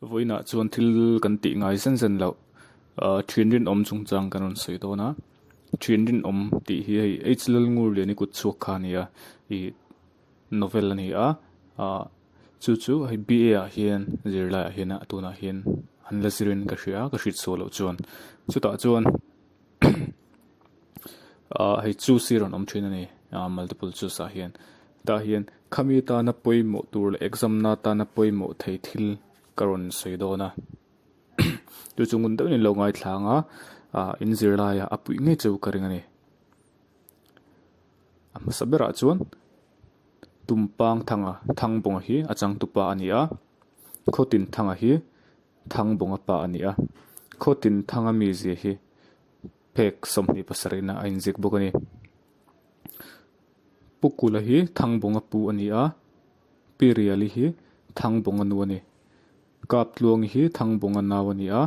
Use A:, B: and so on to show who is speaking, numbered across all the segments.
A: Vawiinah chuan thil kan tih ngai zen zen loh ah thian rinawm chungchang kan rawn sawi dawn a, thian rinawm tih hi hei H Lalngurliani kut chhuak kha a ni a, ih novel a ni a, ah chu chu hei B A ah hian zirlai ah hian tunah hian an la zir in ka hria a ka hriat sual loh chuan chutah chuan ah hei choose hi a rawn awm thin a ni ah multiple choose ah hian tah hian khami atana pawimawh tur leh exam na atana pawimawh thei thil ka rawn sawi dawn a chu chu ngun deuhin lo ngaithla ang a ah in zirlai ah a puih ngei chu ka ring a ni a hmasa berah chuan Tumpang Thanga Thangbawnga hi a changtupa a ni a Khawtin Thanga hi Thangbawnga pa a ni a Khawtin Thanga mizia hi phek 27 na a inzik bawk a ni. Pu Kula hi Thangbawnga pu a ni a, Pi Riali hi Thangbawnga nu a ni. Kaptluangi hi Thangbawnga nau a ni a,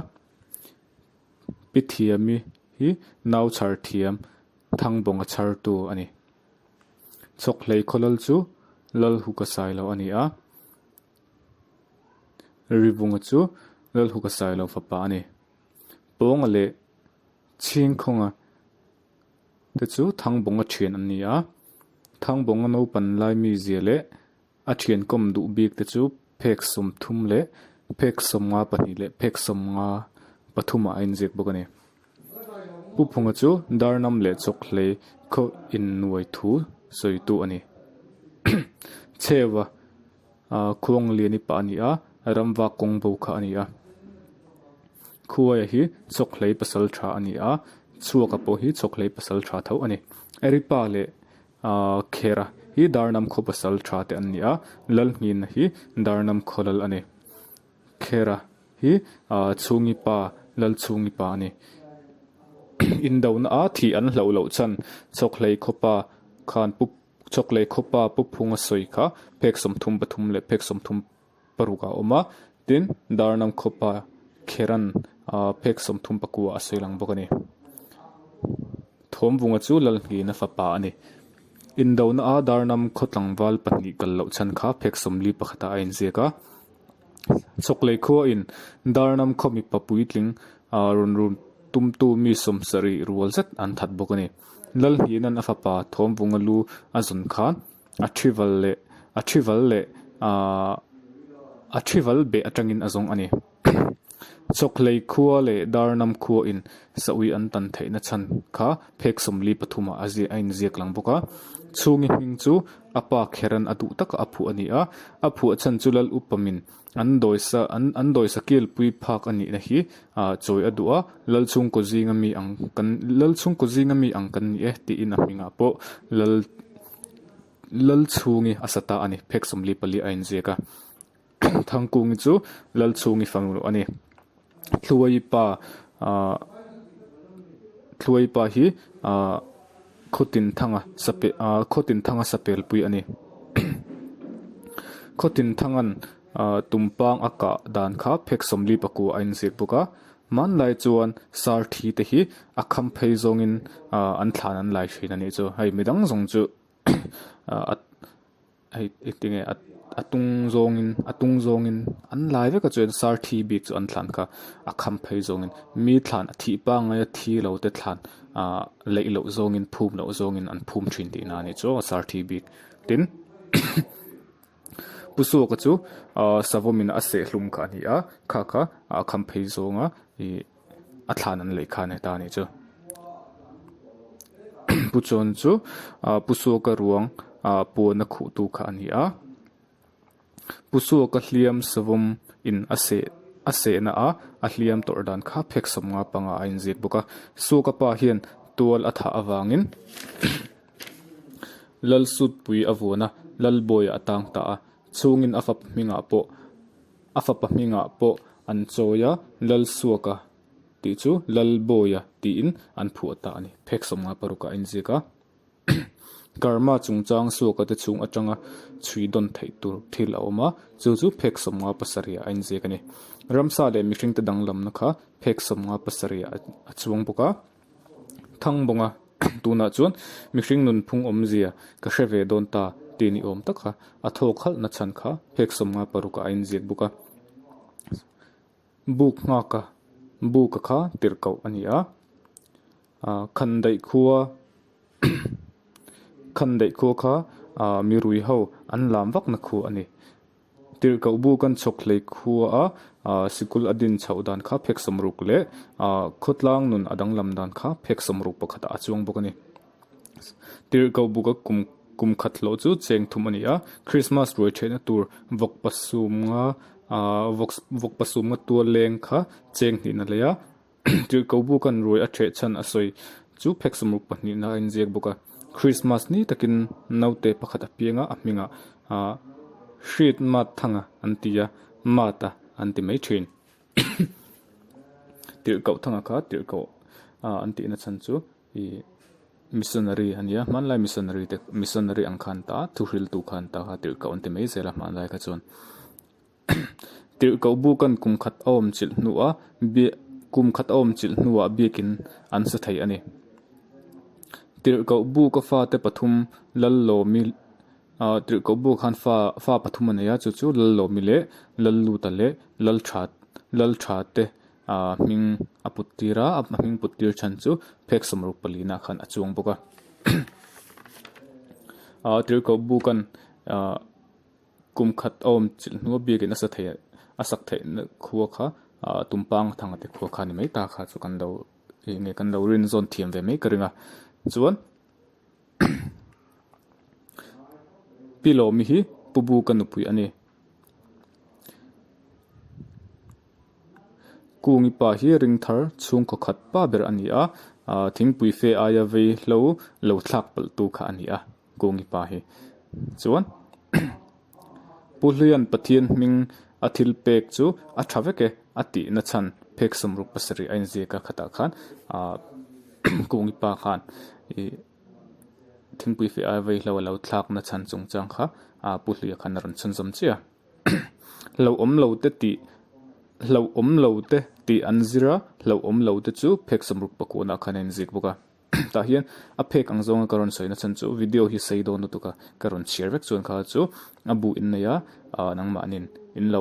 A: Pi Thiami hi nau chhar thiam Thangbawnga chhartu a ni. Chawkhlei khawlal chu Lalhuka Sailo a ni a, Rivunga chu Lalhuka Sailo fapa a ni. Pawnga leh Chhingkhawnga te chu Thangbawnga thian an ni a, Thangbawnga naupan lai mizia leh a thian kawm duh bik te chu phek 30 leh phek 52 leh phek 53 ah a inziak bawk a ni. Pu Phunga chu Darnam leh Chawkhlei khaw innuai thu sawitu a ni. Chheua Khuangliani pah a ni a, ramva kawng bo kha a ni a. Khuaia hi Chawkhlei pasal tha a ni a, Chhuaka pawh hi Chawkhlei pasal tha tho a ni. Eripa leh Khera hi Darnam khaw pasal tha te an ni a, Lalhnghina hi Darnam khaw lal a ni. Khera hi Chhungi pa, Lalchhungi pa a ni. Indona a thih an hlauh loh chhan Chawkhlei khaw pa khan Pu Chawklei khawpa Pu Phunga sawi kha phek 33 leh phek 36 ah a awm a, tin Darnam khawpa Kheran phek 39 ah a sawi lang bawk a ni. Thawmvunga chu Lalnghina fapa a ni. Indona a Darnam khaw tlangval pahnih kal loh chhan kha phek 41 ah a inziak a. Chawklei khuain Darnam khaw mipa puitling rawn run tumtu mi 70 rual zet an that bawk a ni. Lalhninan a fapa Thawmvunga lu a zawn khan a thival leh a thival leh a thival beh atangin a zawng a ni. Chawkhlei khua leh Darnam khuain saui an tan theihna chhan kha phek 43 ah a ziah a inziak lang bawk a. Chhungi hming chu a pa Kheran a duh taka a phuah a ni a, a phuah chhan chu Lal Upamin an dawisa an an dawisa kilpui phak a nihna hi ah chawi a duh a, Lal chhungkaw zinga mi ang kan Lal chhungkaw zinga mi ang kan ni e tiin a hmingah pawh Lal Lal chhungi a sa ta a ni, phek 44 a inziak a. Thangkungi chu Lal chhungi fanu a ni. Thluai pa ah Thluai pa hi ah Khawtin Thanga sape ah Khawtin Thanga sapelpui a ni. Khawtin Thangan ah tumpang a kah dan kha phek 44 a inziak bawk a. Hmanlai chuan sar thi te hi a kham phei zawngin ah an thlan an lai thin a nih chu. Hei midang zawng chu ah hei engtinge a a tung zawngin a tung zawngin an lai vek a chuan sar thi bik chu an thlan kha a kham phei zawngin mi thlan a thih pangngai a thi lo te thlan ah leih loh zawngin phum loh zawngin an phum thin tihna a nih chu aw sar thi bik tin Pu Suaka chu ah savawmin a sehhlum kha a ni a kha kha a kham phei zawnga ih a thlan an leih kha a ni ta a nih chu. Pu Chawn chu ah Pu Suaka ruang ah puan a khuh tu kha a ni a, Pu Suaka hliam savawm in a seh a sehna a a hliam tawrh dan kha phek 55 a inziak bawk a, Suaka pa hian tual a thah avangin Lalsutpui a vuan a, Lalbawiah a tang ta a, chhungin a fapa hmingah pawh a fapa hmingah pawh an chawi a, Lalsuaka tih chu Lalbawia tiin an phuah ta a ni. Phek 56 ah a inziak a. Karma chungchang Suaka te chhung atanga chhui dawn theih tur thil a awm a, chu chu phek 57 ah a inziak a ni. Ramsa leh mihringte danglamna kha phek 57 ah a chuang bawk a. Thangbawnga tunah chuan mihring nunphung awmzia ka hre ve dawn ta tih ni awm taka a thawk halhna chhan kha phek 56 ah a inziak bawk a. Buk nghaka Buka kha tirhkoh a ni a, Khandaih khua Khandaih khua kha mirui ho an lam vakna khua a ni. Tirhkoh bu kan chhawk hlei khua a sikul a din chhoh dan kha phek sawmruk leh khawtlang nun a danglam dan kha phek sawmruk pakhatah a chuang bawk a ni. Tirhkoh buka kum kum khat hlawh chu cheng thum a ni a, Krismas ruai theihna tur vawk pasumnga vawk vawk pasumnga tual leng kha cheng hnihna lei a, Tirhkoh bu kan ruai a theh chhan a sawi chu phek sawmruk pahnihna a inziak bawk a. Krismas ni takin naute pakhat a piang a, a hmingah Hrit Mat Thanga an ti a, Mat-a an ti mai thin. Tirhkoh Thanga kha tirhkoh an tihna chhan chu ih missionary a nia, hmanlai missionary te missionary ang khan ta thuhriltu khan ta kha tirhkoh an ti mai zel a hmanlai kha chuan. Tirhkoh bu kan kum khat a awm chilh hnuah kum khat a awm chilh hnuah biakin an sa thei a ni. Tirhkoh bu ka fate pathum Lallawmi ah tirhkoh bu khan fa fa pathum a nei a chu chu Lallawmi leh Lalluta leh Laltha Laltha te ah hming a put tir a a hming put tir chhan chu phek sawmruk palina khan a chuang bawk a ah tirhkoh bu kan ah. Kum khat a awm chilh hnu a biakin a sa thei a sak theih na khua kha ah tumpang thang te khua kha a ni mai ta kha chu kan lo ih nge kan lo rin zawn thiam ve mai ka ring a chuan Pi Lawmi hi Pu Buka nupui a ni. Kungi pa hi ring thar chhungkaw khat pa ber a ni a ah thingpui fe aia vei hlo lo thlak palh tu kha a ni a. Kungi pa hi chuan Pu Hluian Pathian hming a thil pek chu a tha vek e a tihna chhan phek sawmruk pasarih a inziak a khatah khan ah Kungi pa khan ih thingpui feh aia vei hlo a lo thlakna chhan chungchang kha ah Pu Hluia khan a rawn chhunzawm chiah a. Hlauhawm lo te tih hlauhawm lo te tih an zir a hlauhawm lo te chu phek sawmruk pakuanah khan a inziak bawk a. Tah hian a phek ang zawnga ka rawn sawi na chhan chu video hi sei dawn lutuk a, ka rawn chhiar vek chuan kha chu a bu in nei a, ah nangmahnin in lo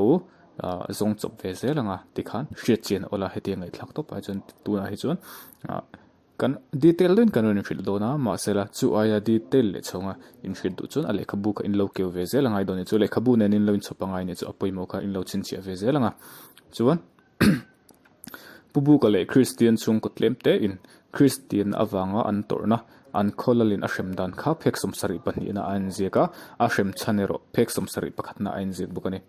A: ah zawng chawp ve zel ang a tikhan hriat chian a awlh a hetiang ngaihthlak tawp ah chuan tunah hi chuan ah kan detail deuhin kan rawn inhrilh dawn a mahsela chu aia detail leh chhawng a inhrilh duh chuan a lehkhabu kha in lo keu ve zel a ngai dawn a ni chu lehkhabu nen in lo inchhawp a ngai a ni chu a pawimawh kha in lo chhinchhiah ve zel ang a chuan. Pu Buka leh Kristian chhungkaw tlem tein Kristian avanga an tawrhna, an khawlalin a hrem dan kha phek 72 pahnihna a inziak a, a hrem chhan erawh phek 70 pakhatna a inziak bawk a ni.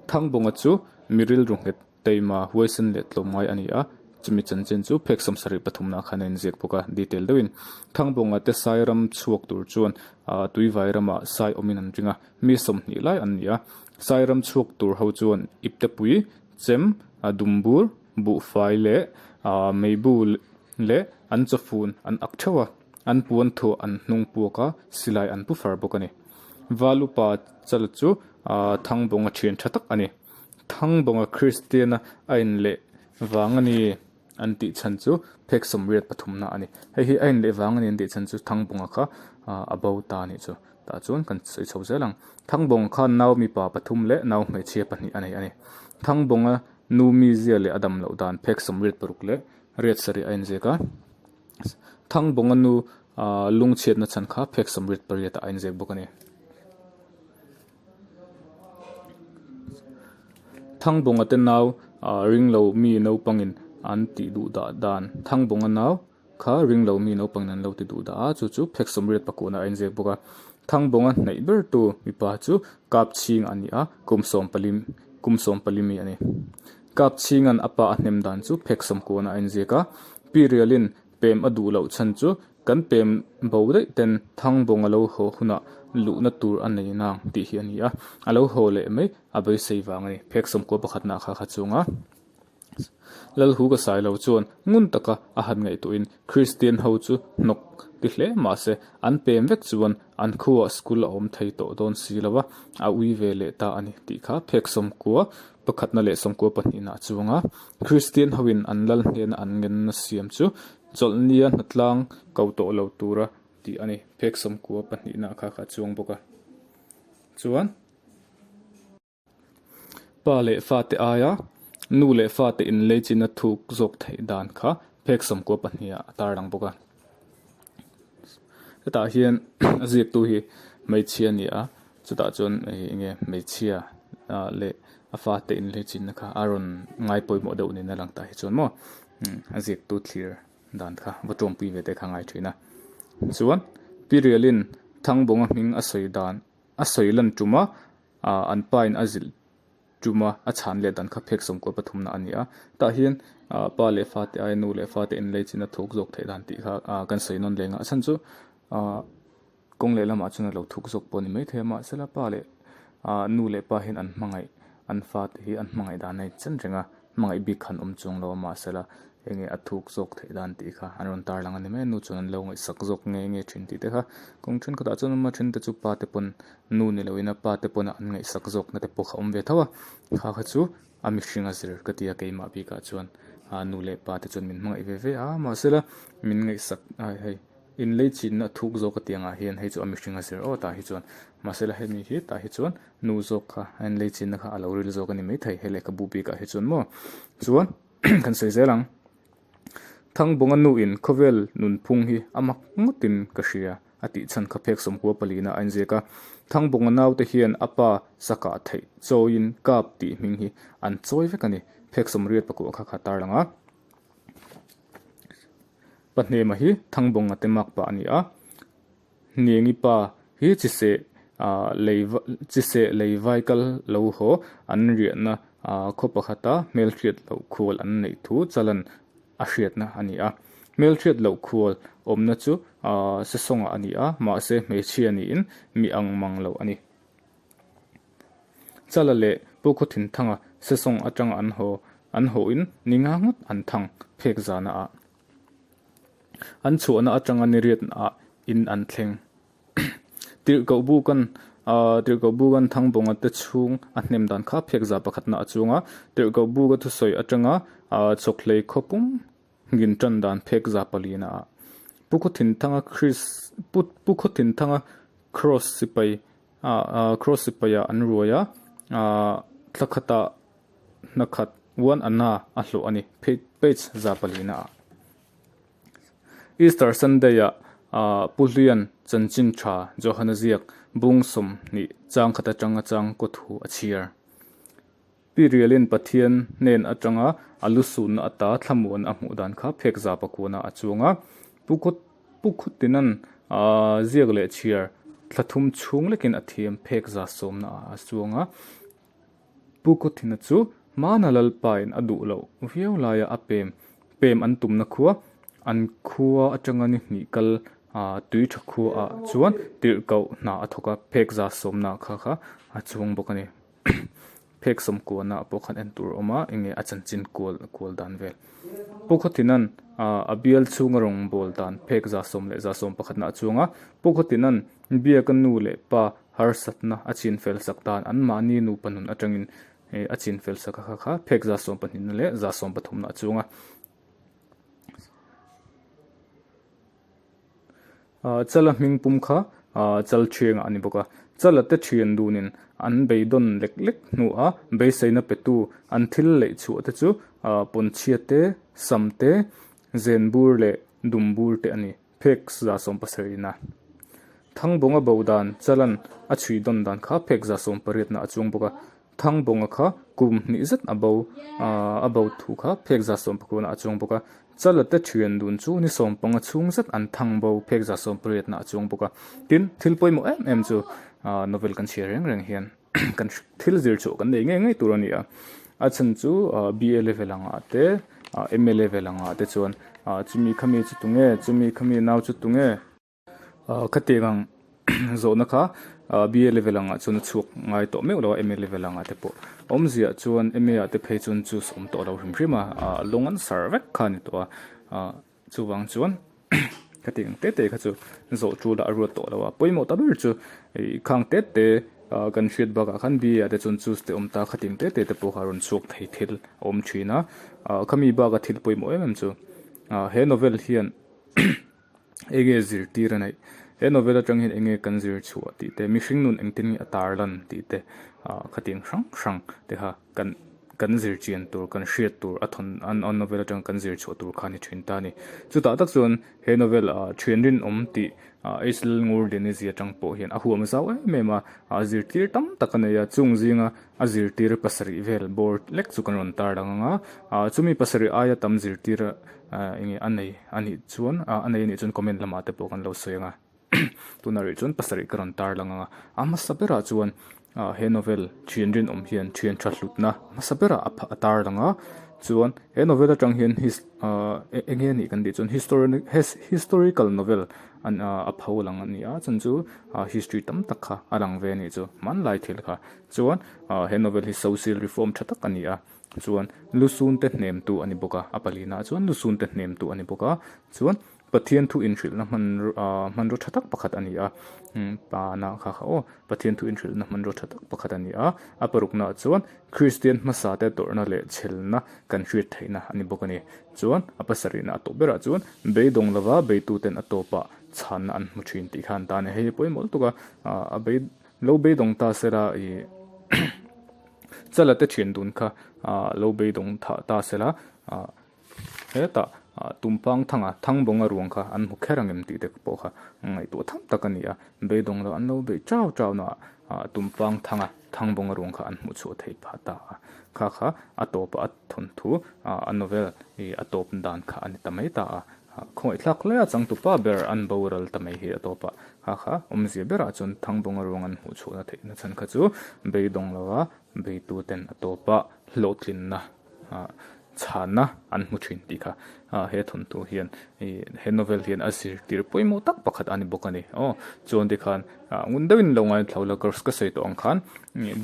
A: Thangbawnga chu mi rilru nghet, teima, huaisen leh tlawmngai a ni a, chumi chanchin chu phek 70 pathumna khan a inziak bawk a, detail deuhin. Thangbawnga te sai ram chhuak tur chuan Tuivai ramah sai awmin an ring a, Mi 20 lai an ni a, Sairam chhuak tur ho chuan iptepui, chem, dumbur, buhfai leh meibu leh an chawfun an ak theuh a, an puan thuah an hnung puak a, silai an pu far bawk a ni. Valupa chala chu Thangbawnga thian tha tak a ni. Thangbawnga Kristiana a inleh vang a ni. An tih chhan chu phek 88 pathumna a ni. Hei hi a inleh vang a ni an tih chhan chu Thangbawnga kha a bo ta a nih chu. Tah chuan kan sawi chho zel ang. Thangbawnga khan nau mipa pathum leh nau hmeichhia pahnih a nei a ni. Thangbawnga nu mizia leh a dam loh dan phek 86 leh riat sarih a inziak a. Thangbawnga nu lungchhiatna chhan kha phek 88 ah a inziak bawk a ni. Thangbawnga te nau ringlo mi naupangin an tih duh dah dan Thangbawnga nau kha ringlo mi naupangin an lo ti duh dah a, chu chu phek 88 pakuhna a inziak bawk a. Thangbawnga hnaih bertu mipa chu Kapchhing a ni a, kum sawmpali kum sawmpali mi a ni. Kapchhinga'n a pa a hnem dan chu phek sawmkuahna a inziak a, Pi Rialin Pem a duh loh chhan chu kan pem bo daih ten Thangbawng a lo haw hunah luhna tur a nei nang tih hi a ni a, a lo haw leh mai a beisei vang a ni. Phek 90 pakhatna kha kha chunga Lalhu ka sai lo chuan ngun taka a han ngaihtuahin Kristian ho chu hnawk ti hle mahse an pem vek chuan an khuaah school a awm thei tawh dawn si lo a, a ui ve leh ta a ni tih kha phek 90 Pakhatna leh 90 pahnihna a chuang a, Kristian hoin an lal hnena an ngenna siam chu chawlhnia hnatlang ko tawh lo tura tih a ni. Phek 90 pahnihna kha kha a chuang bawk a. Chuan, pa leh fate aia. Nu leh fate inleichina thuk zawk theih dan kha phek sawmkua pahniha a tarlang bawk a. Hetah hian a ziaktu hi hmeichhia a ni a, chutah chuan hei enge hmeichhia leh a fate inleichina kha a rawn ngai pawimawh deuh niin a lang tah hi chuan maw a ziaktu thlir dan kha va tawngpui ve te kha a ngai thin a. Chuan Pirialin Thangbawnga hming a sawi dan a sawi lan tuma an pain a zilh Tuma a chhan leh dan kha phek sawmkua pathumna a ni a. Tah hian pa leh fate aia nu leh fate inlei chin a thuk zawk theih dan tih kha kan sawi nawn leng a. A chhan chu kawng leh lamah chuan a lo thuk zawk pawh a ni maithei a, mahsela pa leh nu leh pa hian an hmangaih an fate hi an hmangaih dan a inchen reng a, hmangaih bik kha an awm chuang lo a, mahsela enge a thuk zawk theih dan tih kha an rawn tarlang a ni mai a, nu chuan an lo ngaihsak zawk nge nge thin tih te kha kawng thenkhatah chuan ama thente chu pa te pawn Nu ni loin a pa te pawn an ngaihsak zawkna te pawh kha awm ve tho a, kha kha chu a mihring a zir ka ti a keimah bikah chuan aa nu leh pa te chuan min hmangaih ve ve a mahsela min ngaihsak ai hei inlei chinna a thuk zawk a tih angah hian hei chu a mihring a zir aw tah hi chuan mahsela hemi hi tah hi chuan nu zawk kha a inlei chinna kha a lo ril zawk a ni maithei he lehkhabu bikah hi chuan maw chuan kan sawi zel ang. Thangbawnga nuin khawvel nunphung hi a mak ngawtin ka hria a tih chhan kha phek sawmkua palina a inziak a. Thangbawnga naute hian a pa sakah theih chawiin kap tih hming hi an chawi vek a ni. Phek sawmriat pakua kha kha tarlang a. Pahnema hi Thangbawnga te mak pah a ni a. Hniangi pa hi chiseh lei chiseh lei vai kal lo haw an riahna khaw pakhata hmelhriat loh khual an neih thu chalan a hriatna a ni a. Hmelhriat loh khual awmna chu sesawngah a ni a, mahse hmeichhia niin mi ang mang lo a ni. Chala leh Pu Khawthinthanga sesawng atanga an haw an hawhin ni nga ngawt an thang phek zana ah. An chhuahna atanga ni riatnaah in an thleng. Tirhkoh bukan Tirhkoh bukan Thangbawnga te chhung a hnem dan kha phek za pakhatna a chuang a. Tirhkoh buka thusawi atanga Chawkhlei khaw pum ngin tan dan phek za palina ah. Pu Khawthinthanga Chris Pu Pu Khawthinthanga Cross sipai Cross sipaiah an ruai a, thla khatah hna khat one anna a hlawh a ni, page 4 ah. Easter Sunday ah Pu Hlian chanchin tha Johana ziak bung 20 chang khat atanga chang kaw thu a chhiar. Pi Rialin Pathian hnen atanga a lu sunna ata thlamuan a hmuh dan kha phek za pakuana a chuang a. Pu Pu Khawtinan ziak leh chhiar thla thum chhung lekin a thiam phek za sawmna ah a chuang a. Pu Khawthina chu hmana Lalpain a duh loh viau laia a pem pem an tumna khua, an khua atanga ni hnih kal tui tha khua ah chuan tirhkoh hna a thawk a, phek za sawmna kha kha a chuang bawk a ni. Phek sawmkuana pawh khan en tur a awm a, enge a chanchin kual kual dan vel. Pu Khawthina'n a bial chhunga rawngbâwl dan phek 111 a chuang a, Pu Khawthina'n biaka nu leh pa harsatna a chin fel sak dan anmahni nupa nun atangin a chin fel sak a kha kha phek 12 leh 13 a chuang a. Chala hming pum kha chal thiangah a ni bawk a, chala te thian dunin an beidawn lek lek hnuah beiseina petu an thil leih chhuah te chu pawnchhia te, sam te, zen bur leh dum bur te a ni, phek 17 ina. Thangbawnga bo dan chalan a chhui dawn dan kha phek 18 na a chuang bawk a, Thangbawnga kha kum hnih zet a bo a bo thu kha phek 19 ah a chuang bawk a, Chala te thian dun chu ni 15 chhung zet an thang bo phek 18 ah a chuang bawk a. Tin, thil pawimawh em em chu novel kan chhiar reng reng hian kan thil zir chhuah kan nei ngei ngei tur a ni a, a chhan chu BA level angah te MA level angah te chuan chumi khami chu tunge chumi khami nau chu tunge. Khatiang ang zawhna kha BA level angah chuan a chhuak ngai tawh meuh lo a MA level angah te pawh awmziah chuan MA ah te phei chuan choose awm tawh lo hrim hrim a lawng an sar vek kha a ni tawh a chuvang chuan khatiang ang te te kha chu zawh tul a ruat tawh lo a pawimawh ta ber chu ih khang te te kan hriat bakah khan BA ah te chuan choose te awm ta khatiang te te te pawh kha a rawn chhuak thei thil a awm thin a khami baka thil pawimawh em em chu he novel hian. Enge zirtir a neih? He novel atang hian enge kan zir chhuah tih te, mihring nun engtin nge a tar lan tih te ah khatiang hrang hrang te kha kan. kan zir chian tur, kan hriat tur a thawn a novel atang kan zir chhuah tur kha a ni thin ta a ni. Chutah tak chuan he novel ah thian rinawm tih H Lalngurliani zia atang pawh hian a huam zau em em a, a zirtir tam tak a nei a, chung zinga a zirtir pasarih vel bawr lek chu kan rawn tar dang ang a, chumi pasarih aia tam zirtir eng nge a nei a nih chuan a nei a nih chuan comment lamah te pawh kan lo sawi ang a. Tunah rih chuan pasarih ka rawn tar lang ang a, a hmasa berah chuan ah he novel thian rinawm hian thian tha hlutna hmasa berah a a tar lang a, chuan he novel atang hian his ah eng nge anih kan tih chuan historic historical novel an ah a pho lang a ni a chhan chu ah history tam tak kha a lang ve a nih chu hmanlai thil kha chuan ah he novel hi social reform tha tak a ni a chuan lusun te hnemtu a ni bawk a a palina chuan lusun te hnemtu a ni bawk a chuan. Pathian thu inhrilhna hmanraw tha tak pakhat a ni a, pana kha kha aw, Pathian thu inhrilhna hmanraw tha tak pakhat a ni a, a paruknaah chuan Kristian hmasate tawrhna leh chhelna kan hriat theihna a ni bawk a ni. Chuan a pasarihna a tawp berah chuan beidawng lova beituten a tawpah chhanna an hmu thin tih kha an ta a ni. Hei hi pawimawh lutuk a, a bei lo beidawng ta sela ih chala te thian dun kha lo beidawng thah ta sela. Hetah Tumpang thanga Thangbawnga ruang kha an hmu kher ang em tih te pawh kha ngaihtuah tham tak a ni a, beidawng lo an lo beih chau chau naah Tumpang thanga Thangbawnga ruang kha an hmuh chhuah theih phah ta a, kha kha a tawpah a thawnthu a novel ih a tawp dan kha a ni ta mai ta a, khawngaihthlak hle a changtupa ber an boral ta mai hi a tawpah kha kha awmzia berah chuan Thangbawnga ruang an hmuh chhuahna theihna chhan kha chu beidawng lova beituten a tawpah hlawhtlinna chhanna an hmu thin tih kha he thawnthu hian ih he novel hian a zirtir pawimawh tak pakhat a ni bawk a ni aw chuan tikhan ngun deuhin lo ngaithla ula ka sawi tawh ang khan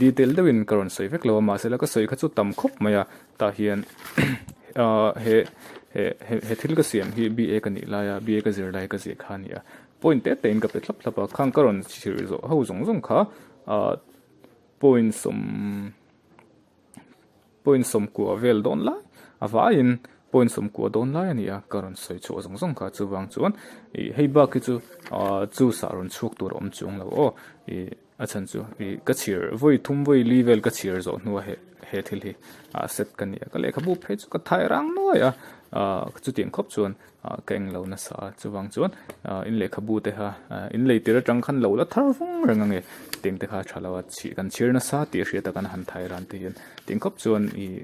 A: detail deuhin ka rawn sawi vek lo a mahse la ka sawi kha chu tam khawp mai a tah hian ah he he he thil ka siam hi B A ka nih lai a B A ka zir lai ka ziah kha a ni a point te te in ka pe thlap thlap a khang ka rawn chhir zawh ho zawng zawng kha ah point sawm. Point sawmkua vel dawn lai a vaiin point sawmkua dawn lai a ni a, ka rawn sawi chhuah zawng zawng kha chuvang chuan ih hei bak hi chu ah juice ah rawn chhuak tur a awm chuang lo aw ih a chhan chu ih ka chhir vawi thum vawi li vel ka chhir zawh hnua he he thil hi ah set ka ni a ka lehkhabu phei chu ka thai rang nuai a ah chutiang khawp chuan ah ka eng lo nasa a chuvang chuan ah in lehkhabu te kha ah in lei tir atang khan lo la thar vung reng ange teng te kha a tha lo a chhi kan chhir nasa tih a hriat a kan han thai ran te hian teng khawp chuan ih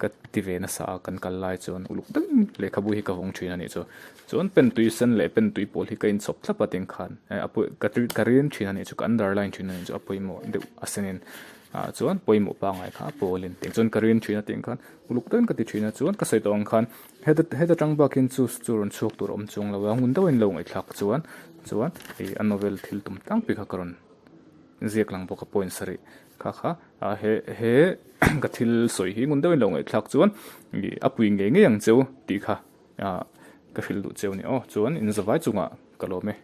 A: ka ti ve nasa a kan kal lai chuan uluk deuhin lehkhabu hi ka vawng thin a nih chu chuan pen tui sen leh pen tui pawl hi ka inchhawp thlap a teng khan eh a pawi ka ka rin thin a nih chu ka underline thin a nih chu a pawimawh deuh a senin ah chuan pawimawh pangngai kha a pawlin teng chuan ka rin thin a teng khan uluk deuhin ka ti thin a chuan ka sawi tawh ang khan. Heta heta tang bakin chu chu rawn chhuak tur a awm chuang lo a, ngun deuhin lo ngaihthlak chuan chuan ih a novel thil tum tlangpui kha ka rawn ziak lang bawk a point sarih kha kha ah he he ka thil sawi hi ngun deuhin lo ngaihthlak chuan ih a pui ngei ngei ang cheu tih kha ah ka hrilh duh cheu a ni aw chuan in zavai chungah ka lawm e.